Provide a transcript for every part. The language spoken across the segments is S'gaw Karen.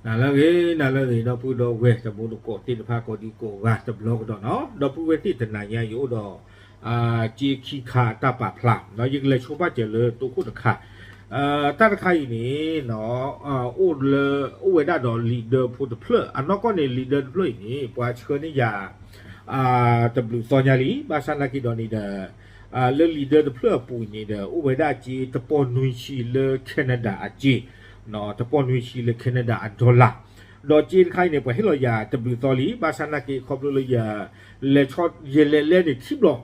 နၤလၢအဂ့ၤ နၤလၢအဂ့ၤ ဒီပုၢ်ဒီဝဲၢ်တံၤသကိးသ့ၣ်တဖၣ် ကိးဒံကိးဂၤတဘျီကဒီးနီၤ, ဒီပုၢ်ဝဲၢ်သ့ၣ်တနၤညါ ယအိၣ်ဒီး ကၠ့ခံခါတၢ်ပာ်ဖျါနီၤ, ယကလဲၤဆိပာ်စၢၤလၢတိခိၣ်တခါ, တၢ်တခါအံၤန့ၣ် အိၣ်လၢ အိၣ်ဝဲဒၣ်ဒီး leader ဖိတဖျၢၣ်, အနီၢ်ကီၢ်န့ၣ် leader တဖျၢၣ်အံၤန့ၣ် ပှၤဆှၢန့ၢ်ယၤ တဘျုးသီညါလံ, ဘၣ်ဆၣ်နာ်က့ဒီးန့ၣ်ဒီး လၢ leader တဖျၢၣ်အပူၤအံၤန့ၣ်ဒီး အိၣ်ဝဲဒၣ်ကၠ့တပီၢ်နွံဆံလၢ Canada အကၠ့, တပီၢ်နွံဆံလၢ Canada အ dollar, ဒီးကၠ့တခါအံၤန့ၣ် ပှၤဟ့ၣ်လီၤယၤတဘျုးသီလံ, ဘၣ်ဆၣ်နာ်က့ခီဖျိလၢယ လဲၤဆီ ယလဲၤလဲန့ၣ်ခံဘျီ,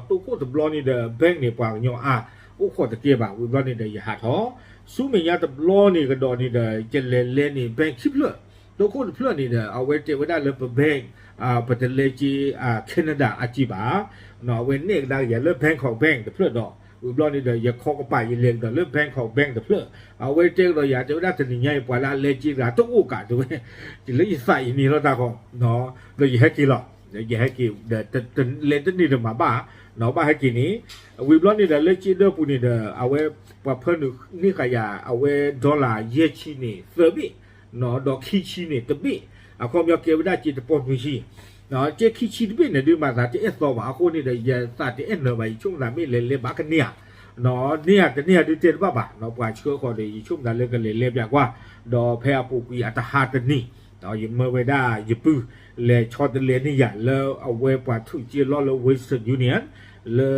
တိခိၣ်တဘျီန့ၣ်ဒီး bank န့ၣ် ပှၤကညီအါ အိၣ်ခိးတကဲဘၣ်, ဝံၤဘျီန့ၣ်ဒီးယဟးထီၣ်, ဆူမဲာ်ညါတဘျီန့ၣ်ကဒီးန့ၣ်ဒီး ယလဲၤလဲန့ၣ် bank ခံဖျၢၣ်, တိခိၣ်တဖျၢၣ်န့ၣ်ဒီး အဝဲတဲဝဲဒၣ်လၢပ bank ပတလဲကၠ့ Canada အကၠ့ဘၣ်, အဝဲနဲၣ်ကဒါက့ၤယၤလၢ Bangkok Bank တဖျၢၣ်ဒီး ဝံၤဘျီန့ၣ်ဒီး ယခီကပၤယလဲၤကဒီးလၢ Bangkok Bank တဖျၢၣ်, အဝဲတဲကဒီးယၤ တဲဝဲဒၣ်တနံၤညါအံၤ ပှၤလၢအလဲကၠ့တဂၤတအိၣ်ကးတဲဝဲ, လၢယသးအံၤန့ၣ်လီၤတၢ်ခီ, ဒီးယဟဲက့ၤလီၤ, ယဟဲက့ၤဒီး လဲၤတန့ၢ်တမၤဘၣ်, ဘၣ်ဟဲက့ၤန့ၣ်, ဝံၤဘျီန့ၣ်ဒီးလၢကၠ့ဒၢပူၤန့ၣ်ဒီး အဝဲ ပှၤဖၢနုာ်န့ၢ်ဃာ်ယၤ အဝဲ dollar ယဲၢ်ဆံန့ၣ် သၢဘ့ၣ် ဒီးခံဆံန့ၣ် တဘ့ၣ်, အခီပညီကဲဝဲဒၣ်ကၠ့တပီၢ်နွံဆံ, ကၠ့ခံဆံတဘ့ၣ်န့ၣ်ဒုးမၤသးတအဲၣ်သီဘၣ်, အဃိန့ၣ်ဒီး ယသးတအဲၣ်နၢၤဘၣ်, ယဆိကမိၣ်သးမ့ၢ်လဲၤလဲဘၣ်ကန့ၢ်ဧါ, န့ၢ်ဧါတန့ၢ်ဧါဒုးတဲတဘၣ်ဘၣ်, ပှၤဆှၢဃီၤဒီး ယဆိကမိၣ်သးလၢကလဲၤလဲပၠးကွၢ်, ဒီးဖဲအပူၤကွံာ်အတဟါတနံၤ ယမၢဝဲဒၣ်ယပုၢ် လဲၤဆီတလဲန့ၢ်ယၤလၢအဝဲပှၤထုးကၠ့လီၢ်လၢ Western Union လၢ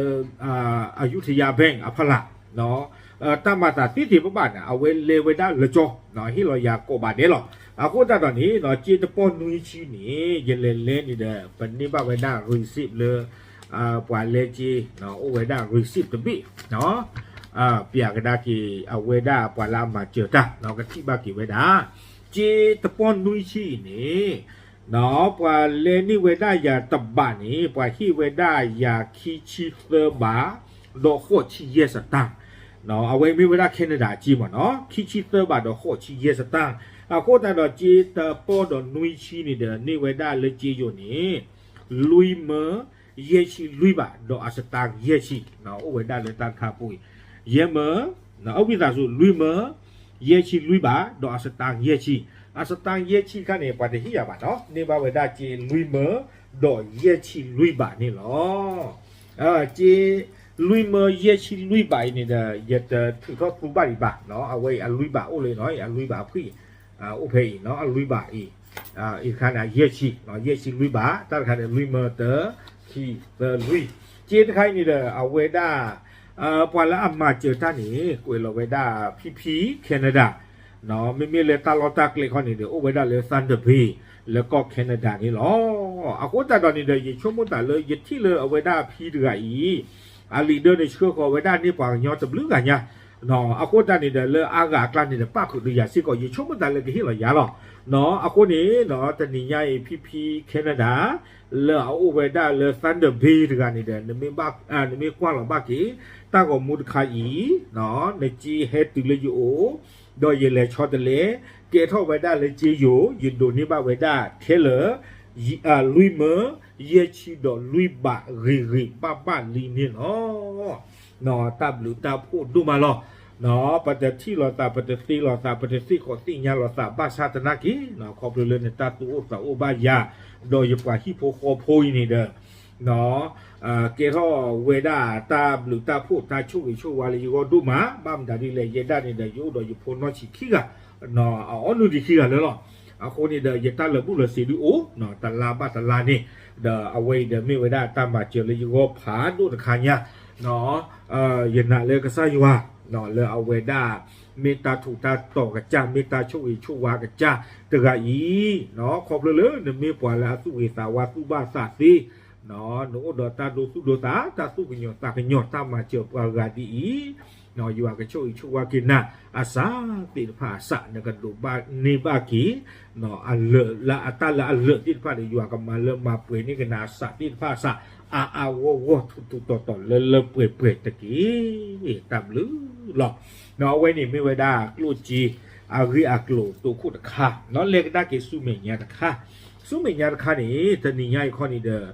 အယူထယါ bank အဖီလာ်, တၢ်မၤသးသ့သ့ဘၣ်ဘၣ်န့ၣ် အဝဲလဲၤဝဲဒၣ်လၢကၠီ, ဟ့ၣ်လီၤယၤကိးဘၣ်ဒဲးလီၤ. အဃိသတးဒီးန့ၣ် ကၠ့တပီၢ်နွံဆံန့ၣ် ယလဲၤလဲန့ၣ်ဒီး ပန့ၢ်ဘၣ်ဝဲဒၣ် receipt လၢ ပှၤလဲကၠ့ အိၣ်ဝဲဒၣ် receipt တဘ့ၣ် ပျးကဒါက့ၤအဝဲဒၣ်ပှၤလၢအမၤစၢၤတၢ် ကထံၣ်ဘၣ်က့ၤဝဲဒၣ် ကၠ့တပီၢ်နွံဆံအံၤန့ၣ် ပှၤလဲန့ၢ်ဝဲဒၣ်ယၤတဘးန့ၣ် ပှၤဟ့ၣ်ဝဲဒၣ်ယၤခံဆံသၢဘး ဒီးဃိးဆံယဲၢ်စတၢ်, အဝဲမ့ၢ်ဝဲဒၣ် Canada အကၠ့မ့ၢ်နီၤ ခံဆံသၢဘးဒီးဃိးဆံယဲၢ်စတၢ်, အဃိသတးဒီးကၠ့တပီၢ်ဒီးနွံဆံန့ၣ်ဒီး န့ၢ်ဝဲဒၣ်လၢကၠ့ယိာ်န့ၣ် လွံၢ်မၢ ယဲၢ်ဆံလွံၢ်ဘး ဒီးအစတၢ်ယဲၢ်ဆံ, အိၣ်ဝဲဒၣ်လၢတၢ်တခါပူၤအံၤ, ယဲၢ်မၢ အဝံသးစူၤ လွံၢ်မၢ ယဲၢ်ဆံလွံၢ်ဘး ဒီးအစတၢ်ယဲၢ်ဆံ, အစတၢ်ယဲၢ်ဆံတခါန့ၣ် ပှၤတဟ့ၣ်ယၤဘၣ်နီၤ န့ၢ်ဘၣ်ဝဲဒၣ်ကၠ့လွံၢ်မၢ ဒီးယဲၢ်ဆံလွံၢ်ဘးန့ၣ်လီၤ. ကၠ့ လွံၢ်မၢယဲၢ်ဆံလွံၢ်ဘးအံၤန့ၣ်ဒီး ယတထုးထီၣ်သူဘၣ်ဒံးဘၣ်, အဝဲအံၤအလွံၢ်ဘးအိၣ်လၢနီၤ အလွံၢ်ဘးအဖှံၣ် အိၣ်ဖဲအံၤနီၤ အလွံၢ်ဘးအံၤ, အံၤတခါန့ၣ် ယဲၢ်ဆံ, ယဲၢ်ဆံလွံၢ်ဘး တၢ်တခါန့ၣ် လွံၢ်မၢတၢ ခံ သၢ လွံၢ်, ကၠ့တခါအံၤန့ၣ်ဒီး အဝဲဒၣ် ပှၤလၢအမၤစၢၤတၢ်န့ၣ် ကွဲးလီၤဝဲဒၣ် ဖံဖံ Canada မ့မ့ၢ်လၢတၢ်လီၢ်တၢ်ကျဲခီန့ၣ်ဒီး အိၣ်ဝဲဒၣ်လၢ Thunder Bay လၢကီၢ် Canada န့ၣ်လီၤ. အဃိသတးဒီးန့ၣ်ဒီး ယဆိကမိၣ်သးလၢယထံၣ်လၢအဝဲဒၣ်ဖံတဂၤအံၤ အ leader န့ၣ်ဆှၢဃီၤဝဲဒၣ်န့ၢ်ပှၤကညီတဘျုးဂၤညါ, အဃိသတးန့ၣ်ဒီး လၢအါဂၤအကျါန့ၣ်ဒီး ပၣ်ဃုာ်ဒီးယၤစ့ၢ်ကီး ယဆိကမိၣ်သးလၢကဟ့ၣ်လီၤယၤလီၤ. အဃိန့ၣ် တနံၤညါအံၤ ဖံဖံ Canada လၢအအိၣ်ဝဲဒၣ်လၢ Thunder Bay တဂၤန့ၣ်ဒီး နမ့ၢ်ကွၢ်လီၤဘၣ်က့ၤ တၢ်ဂီၤမူတခါအံၤ နကၠ့ဟဲတုၤလၢယအိၣ် ဒီးယလဲၤဆီတလဲ ကဲထီၣ်ဝဲဒၣ်လၢကၠ့ယိာ် ယဒိးန့ၢ်ဘၣ်ဝဲဒၣ်ထဲလၢ လွံၢ်မၢ ယဲၢ်ဆံဒီးလွံၢ်ဘးဂ့ၤဂ့ၤဘၣ်ဘၣ်လံန့ၣ်လီၤ. တၢ်ဘျုးတၢ်ဖှိၣ်ဒိၣ်မးလီၤ. ပတထံၣ်လိာ်သး ပတသ့လိာ်သး ပတသ့ၣ်ခီၣ်သ့ၣ်ညါလိာ်သး ဘၣ်ဆၣ်သနာ်က့ ခီဖျိလၢနတၢ်သူၣ်အိၣ်သးအိၣ်ဘၣ်ယၤ ဒီးယပှၤဟံၣ်ဖိဃီဖိအံၤန့ၣ်ဒီး ကဲထီၣ်ဝဲဒၣ်တၢ်ဘျုးတၢ်ဖှိၣ်တၢ်ဆိၣ်ဂ့ၤဆိၣ်ဝါလၢယဂီၢ်ဒိၣ်မး, ဘၣ်မတၤဒ်လဲၣ် ယဲဒၣ်န့ၣ်ဒီး ယအိၣ်ဒီးယဖိနီၢ်ဆံးခံဂၤ, အအီနုၢ်ဒံးခံဂၤလၢာ်လီၤ. အဃိန့ၣ်ဒီး ယတၢ်လၢာ်ဘူၣ်လၢာ်စ့ၤဒုအိၣ် တလါဘၣ်တလါန့ၣ်, ဒီးအဝဲအံၤဒီးမ့ၢ်ဝဲဒၣ်တၢ်မၤစၢၤလၢယဂီၢ်ဖးဒိၣ်တခါညါ, ယနာ်လၢကစၢ်ယွၤ လၢအဝဲဒၣ် မ့ၢ်တၢ်ထူးတၢ်တီၤကစၢ် မ့ၢ်တၢ်ဆိၣ်ဂ့ၤဆိၣ်ဝါကစၢ်တဂၤအံၤ, ခီဖျိလၢနမ့ၢ်ပှၤလၢအသူၣ်ဂ့ၤသးဝါသူၣ်ဘၣ်သးသ့ နအိၣ်ဒီးတၢ်ဒိသူၣ်ဒိသး တၢ်သူၣ်ကညီၤသးကညီၤ တၢ်မၤစၢၤပှၤဂၤဒ်အံၤ, ယွၤကဆိၣ်ဂ့ၤဆိၣ်ဝါက့ၤနၤ အစးသ့ၣ်တဖၣ်အစး နကဒိးဘၣ်န့ၢ်ဘၣ်က့ၤ အလၢာ်လၢအတၢ်လၢအလၢာ်သ့ၣ်တဖၣ်ဒီး ယွၤကမၤလၢမၤပှဲၤန့ၢ်က့ၤနၤအစးသ့ၣ်တဖၣ်အစး အါအါဂီၢ်ဂီၢ်ထူးထူးတီၤတီၤလၢလၢပှဲၤပှဲၤတက့ၢ်. တၢ်ဘျုးလီၤ. အဝဲန့ၣ်မ့ၢ်ဝဲဒၣ်ကျိၣ်စ့ အဂ့ၢ်အကျိၤတိခိၣ်တခါ, လဲၤကဒါက့ၤဆူမဲာ်ညါတခါ, ဆူမဲာ်ညါတခါန့ၣ် တနံၤညါအံၤခီန့ၣ်ဒီး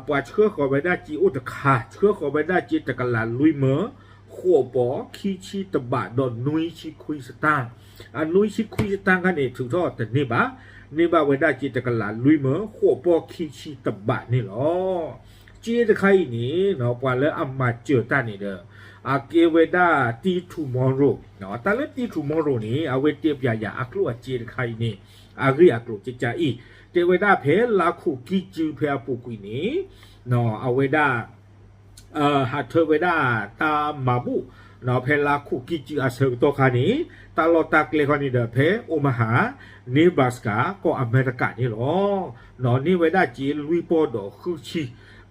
ပှၤဆှၢဃီၤဝဲဒၣ်စ့အိၣ်တခါ, ဆှၢဃီၤဝဲဒၣ်စ့တကလးလွံၢ်မၢ ဃိးပီၢ်ခံဆံတဘးဒီးနွံဆံခွံစတၢၢ်, အနွံဆံခွံစတၢၢ်ခါန့ၣ် ထုးထီၣ်တန့ၢ်ဘၣ်, န့ၢ်ဘၣ်ဝဲဒၣ်စ့တကလးလွံၢ်မၢ ဃိးပီၢ်ခံဆံတဘးန့ၣ်လီၤ. စ့တခါအံၤန့ၣ် ပှၤလၢအမၤစၢၤတၢ်န့ၣ်ဒီး အကဲဝဲဒၣ် Tea Tomorrow, တၢ်လၢ Tea Tomorrow န့ၣ် အဝဲတဲပၠးယၤအကျိၣ်အစ့တခါအံၤန့ၣ် အဂ့ၢ်အကျိၤကကါအံၤ, တဲဝဲဒၣ်ဖဲလါခိၣ်ကံစုဖဲအပူၤကွံာ်န့ၣ် အဝဲဒၣ် ဟးထၢဝဲဒၣ်တၢ်မၤဘူၣ် ဖဲလါခိၣ်ကံစုအဆၢကတီၢ်ခါန့ၣ် တၢ်လီၢ်တၢ်ကျဲခီန့ၣ်ဒီး ဖဲ Omaha Nebraska ကီၢ်အမဲရကၤန့ၣ်လီၤ. န့ၢ်ဝဲဒၣ်စ့လွံၢ်ပီၢ်ဒီးဃုဆံ,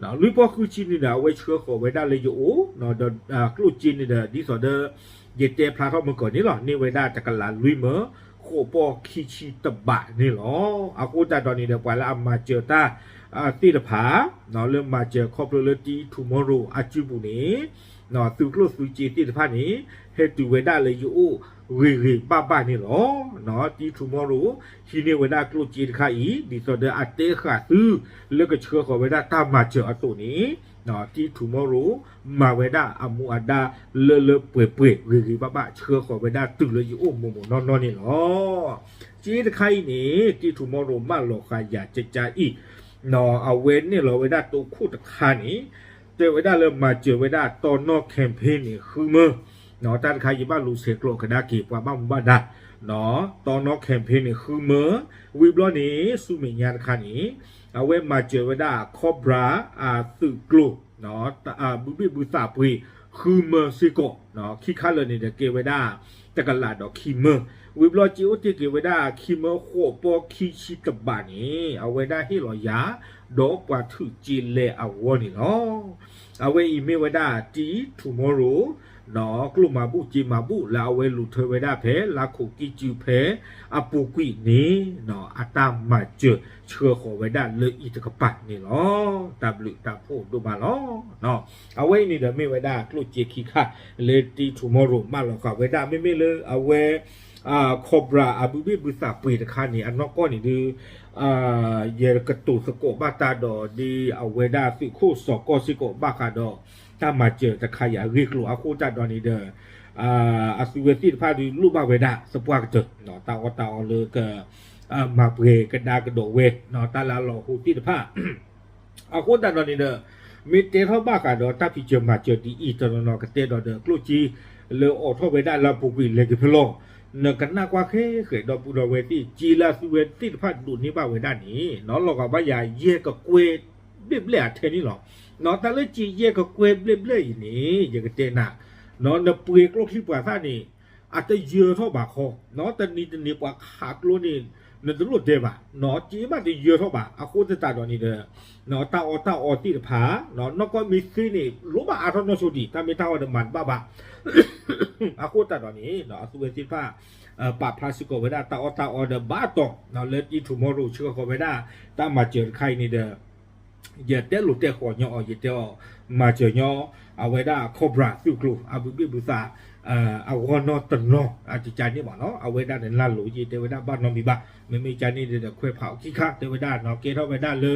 လွံၢ်ပီၢ်ဃုဆံန့ၣ်ဒီး အဝဲဆှၢဃီၤဝဲဒၣ်လၢယအိၣ် ဒီးကျိၣ်စ့န့ၣ်ဒီး ဒ်သိးဒီး ယတဲဖျါထီၣ်မုၢ်ကီၢ်န့ၣ်လီၤ. န့ၢ်ဝဲဒၣ်တကလးလွံၢ်မၢ ဃိးပီၢ်ခံဆံတဘးန့ၣ်လီၤ. အဃိသတးဒီးန့ၣ်ဒီး ပှၤလၢအမၤစၢၤတၢ်သ့ၣ်တဖၣ် လၢမၤစၢၤခီဖျိလၢ Tea Tomorrow အစုပူၤန့ၣ် သုးကျိၣ်သုးစ့သ့ၣ်တဖၣ်န့ၣ် ဟဲတုၤဝဲဒၣ်လၢယအိၣ်ဂ့ၤဂ့ၤဘၣ်ဘၣ်န့ၣ်လီၤ. Tea Tomorrow ဟံးန့ၢ်ဝဲဒၣ်ကျိၣ်စ့တခါအံၤ ဒ်သိးဒီးအတဲဃာ်သု လၢကဆှၢဃီၤဝဲဒၣ်တၢ်မၤစၢၤအသိးန့ၣ် Tea Tomorrow မၤဝဲဒၣ်အမူအဒါလၢလၢပှဲၤပှဲၤဂ့ၤဂ့ၤဘၣ်ဘၣ် ဆှၢဃီၤဝဲဒၣ်တုၤလၢယအိၣ်မိၢ်မိၢ်နီၢ်နီၢ်န့ၣ်လီၤ. စ့တခါအံၤန့ၣ် Tea Tomorrow မၢလီၤဃာ်ယၤကကါအံၤ အဝဲနဲၣ်လီၤဝဲဒၣ်တိခိၣ်တခါန့ၣ် တဲဝဲဒၣ်လၢမၤစၢၤဝဲဒၣ်တီနီၣ် campaign န့ၣ် ဃုမၢ တၢ်တခါယဘၣ်လူၤဆဲးကျိးကဒါက့ၤပှၤဘၣ်မူဘၣ်ဒါ တီနီၣ် campaign န့ၣ် ဃုမၢ ဝံၤဘျီန့ၣ် ဆူမဲာ်ညါတခါန့ၣ် အဝဲမၤစၢၤဝဲဒၣ် Cobra အသုးကျိၤ ဘုဘ့ၣ်ဘုသးပှ့ၤ ဃုမၢစ့ၢ်ကီး ခံခါလၢာ်န့ၣ်ဒီးကဲဝဲဒၣ် တကလးဒီးခံမၢ ဝံၤဘျီစ့အိၣ်တ့ၢ်က့ၤဝဲဒၣ်ခံမၢဃိးပီၢ်ခံဆံတဘးန့ၣ် အဝဲဒၣ်ဟ့ၣ်လီၤယၤ ဒီးပှၤထုးစ့လဲအဂီၢ်န့ၣ်လီၤ. အဝဲအံၤမ့ၢ်ဝဲဒၣ် Tea Tomorrow ကျိၣ်မၤဘူၣ်စ့မၤဘူၣ်လၢအဝဲလူၤထၢဝဲဒၣ်ဖဲလါခိၣ်ကံစုဖဲအပူၤကွံာ်န့ၣ် အတၢ်မၤစၢၤဆှၢဃီၤဝဲဒၣ်လၢအံၤတကပၤန့ၣ်လီၤ. တၢ်ဘျုးတၢ်ဖှိၣ်ဒိၣ်မးလီၤ. အဝဲအံၤန့ၣ်ဒီးမ့ၢ်ဝဲဒၣ်ကျိၣ်စ့ခံခါလၢ Tea Tomorrow မၢလီၤဃာ်ဝဲဒၣ် မ့မ့ၢ်လၢအဝဲ Cobra အဘုဘ့ၣ်ဘုသးပှ့ၤတခါန့ၣ် အနီၢ်ကီၢ်န့ၣ်ဒုး ယကတိၤသကိးဘၣ်တၢ်ဒီးဒ်အဝဲဒၣ်သုးခိၣ်စီၤကီၢ်စ့ၢ်ကီးဘၣ်ဃးဒီး တၢ်မၤစၢၤတခါအံၤအဂ့ၢ်အကျိၤအဃိသတးဒီးန့ၣ်ဒီး အသုဝဲသ့ၣ်တဖၣ်ဒုးလိၣ်ဘၣ်ဝဲဒၣ်သပှၢ်ကတၢၢ် တၢ်အီၣ်တၢ်အီလၢက မၤပှဲၤကဒါကဒီးဝဲ တၢ်လၢအလီၢ်ဟိသ့ၣ်တဖၣ် အဃိသတးဒီးန့ၣ်ဒီး မ့ၢ်တဲထီၣ်ဘၣ်ဃးဒီးတၢ်ဖံးစၢၤမၤစၢၤဒ်အံၤ တနီၤနီၤကတဲဒီးဒီးကျိၣ်စ့လၢအိးထီၣ်ဝဲဒၣ်လၢအပူၤကွံာ်လဲၤက့ၤဖဲလဲၣ် နကနၣ်ကွၢ်ဃဲဃဲဒီပုၢ်ဒီဝဲၢ်သ့ၣ် စ့လၢအသုဝဲသ့ၣ်တဖၣ်ဒိးန့ၢ်ဘၣ်ဝဲဒၣ်န့ၣ် လီၤဂာ်ဘၣ်ယၤယဲၢ်ကကွဲၢ်ဘျဲၣ်ဘျဲၣ်အထဲန့ၣ်လီၤ. တၢ်လၢစ့ယဲၢ်ကကွဲၢ်ဘျဲၣ်ဘျဲၣ်အံၤန့ၣ် ယကတဲနၤ နပှ့ၤကျိချံပှၤသၣ်န့ၣ် အတယၢၤထီၣ်ဘၣ်ခီ, တနံၤတနံၤပှၤခးကျိန့ၣ် နတလိၣ်တဲဘၣ်, စ့ဘၣ်တယၢၤထီၣ်ဘၣ်. အဃိသတးဒီးန့ၣ်ဒီး တၢ်အီၣ်တၢ်အီသ့ၣ်တဖၣ် နီၢ်ကီၢ်မ့ၢ်သ့န့ၣ် လိၣ်ဘၣ်အါထီၣ်နီၢ်ဆိဒံး တၢ်မ့ၢ်တၢ်အီၣ်ဒီးမၤတဘၣ်ဘၣ်. အဃိသတးဒီးန့ၣ် အသုဝဲသ့ၣ်တဖၣ် ပာ်ဖျါစ့ၢ်ကီးဝဲဒၣ်တၢ်အီၣ်တၢ်အီဒီးဘၣ်တီၤ လၢ Tea Tomorrow ဆှၢဃီၤဝဲဒၣ် တၢ်မၤစၢၤတခါအံၤန့ၣ်ဒီး ယတဲလိာ်တဲဃီၤညီအီၤ ယတဲအီၤ မၤစၢၤညီ အဝဲဒၣ် Cobra သုးကျိၤ အဘုဘ့ၣ်ဘုသး အဂီၢ်နီၢ်တနီၤ အကကါန့ၣ်ဘၣ်နီၤ အဝဲဒၣ်န့ၣ်လၢလိၤ ယတဲဝဲဒၣ်ဘၣ်နီတမံၤဘၣ်. မ့မ့ၢ်ကါန့ၣ်ဒီး ခွဲးဖးအီၤခံခါ တဲဝဲဒၣ်နီၤ ကဲထီၣ်ဝဲဒၣ်လၢ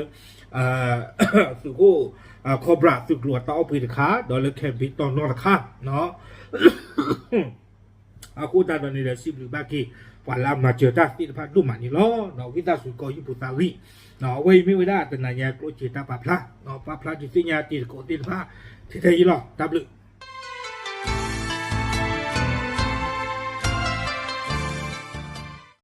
သုးခိၣ် Cobra သုးကျိၤအတၢ်အီၣ်ပှ့ၤတခါ ဒီးလၢ campaign တီနီၢ်တခါ အဃိသတးဒီးန့ၣ်ဒီး စံးဘျုးဘၣ်က့ၤ ပှၤလၢအမၤစၢၤတၢ်သ့ၣ်တဖၣ်ဒိၣ်မးန့ၣ်လီၤ. ဝံသးစူၤကိးဟံၣ်ဖိသးဝံၣ် အဝဲအံၤမ့ၢ်ဝဲဒၣ်တနၤညါကျိၣ်စ့တၢ်ပာ်ဖျါ ပာ်ဖျါဒုးသ့ၣ်ညါတံၤသကိးသ့ၣ်တဖၣ် ထဲထဲအံၤလီၤ. တၢ်ဘျုး